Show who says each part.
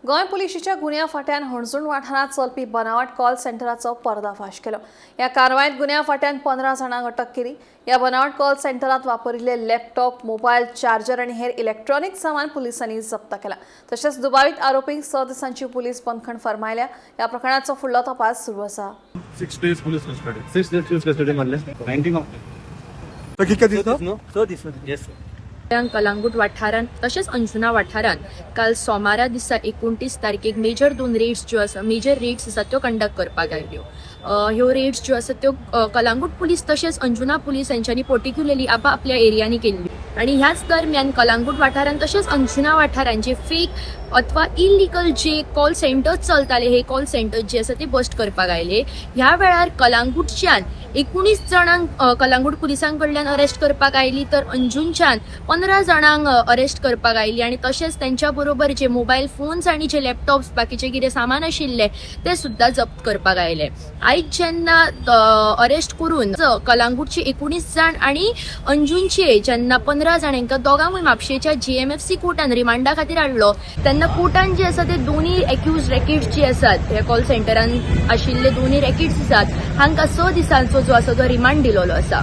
Speaker 1: गोंय पुलिशेच्या गुन्यांव फांट्यान हणजूण वाठारांत चलपी बनावट कॉल सेंटराचो पर्दाफाश केलो. ह्या कारवायेंत गुन्यांव फांट्यान 15 जाणांक अटक केली. ह्या बनावट कॉल सेंटरांत वापरिल्ले लॅपटॉप, मोबायल, चार्जर आनी हेर इलेक्ट्रॉनिक सामान पुलिसांनी जप्त केला. तशेंच दुबावीत आरोपींक 6 दिसांची पुलीस बंदखण फर्मायल्या. ह्या प्रकरणाचो फुडलो तपास सुरू आसा.
Speaker 2: 6 days police custody.
Speaker 3: 6 days police custody मारले.
Speaker 2: 19 of
Speaker 4: तर कितके दीस?
Speaker 3: 6 दीस, येस.
Speaker 5: कलांगूट वाठारांत तशेंच अंजुना वाठारांत काल सोमारा दिसा 29 तारखेक मेजर दोन रेड्स ज्यो आसा, मेजर रेड्स आसा त्यो कंडक्ट करपाक आयल्यो. ह्यो रेड्स ज्यो आसा त्यो कलांगूट पुलीस तशेंच अंजुना पुलीस हेंच्यांनी पर्टिक्युलरली आपआपल्या एरियांनी केल्ल्यो आनी ह्याच दरम्यान कलांगूट वाठारांत तशेंच अंजुना वाठारांत जे फेक अथवा इलिगल जे कॉल सेंटर्स चलताले, हे कॉल सेंटर्स जे आसा ते बस्ट करपाक आयले. ह्या वेळार कलांगूटच्यान 19 जाणांक कलांगूट पुलिसां कडल्यान अरेस्ट करपाक आयली, तर अंजूनच्यान 15 जाणांक अरेस्ट करपाक आयली आनी तशेंच तेंच्या बरोबर जे मोबायल फोन्स आनी जे लॅपटॉप्स, बाकीचे कितें सामान आशिल्ले ते सुद्दां जप्त करपाक आयले. आयज जेन्ना अरेस्ट करून कलांगूटचे 19 जाण आनी अंजूनचे जेन्ना 15 जाण, हांकां दोगांकूय म्हापशेच्या जीएमएफसी कोर्टान रिमांडा खातीर हाडलो, तेन्ना कोर्टान जे आसा ते दोनूय एक्यूज रॅकेट्स जे आसात, ह्या कॉल सेंटरान आशिल्ले दोनूय रॅकेट्स आसात, हांकां 6 दिसांचो जो आसा तो रिमांड दिलोलो आसा.